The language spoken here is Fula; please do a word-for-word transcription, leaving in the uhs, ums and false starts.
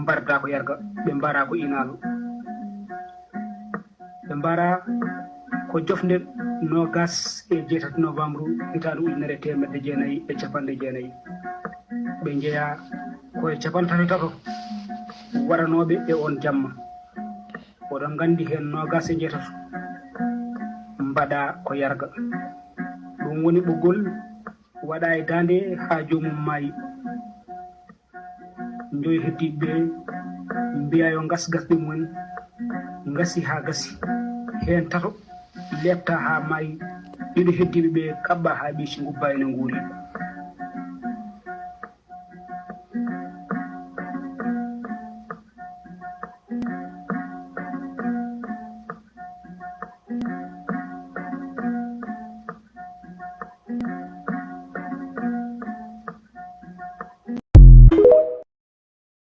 mbarata ko yarga, ɓe mbara ko inaalo. Ɓe mbara ko jofnde noogas e jeetati novembre hitaande ujunere e teemedde jeenayi e capanɗe jeenayi. Ɓe njeyaa ko e capanɗe tato waɗanooɓe e oon jamma. Oɗon nganndi heen noogas e jeetato mbaɗa ko yarga. Ɗum woni ɓoggol waɗa e daande haa joomum maayi. Njoyi heddiiɓe ɓe mbiya yo ngas gasɗe mumen, ngasi haa gasi. Heen tato leepta haa maayi, ɗiɗo heddiiɓe ɓe kaɓɓa haa ɓiici ngubba ene nguuri.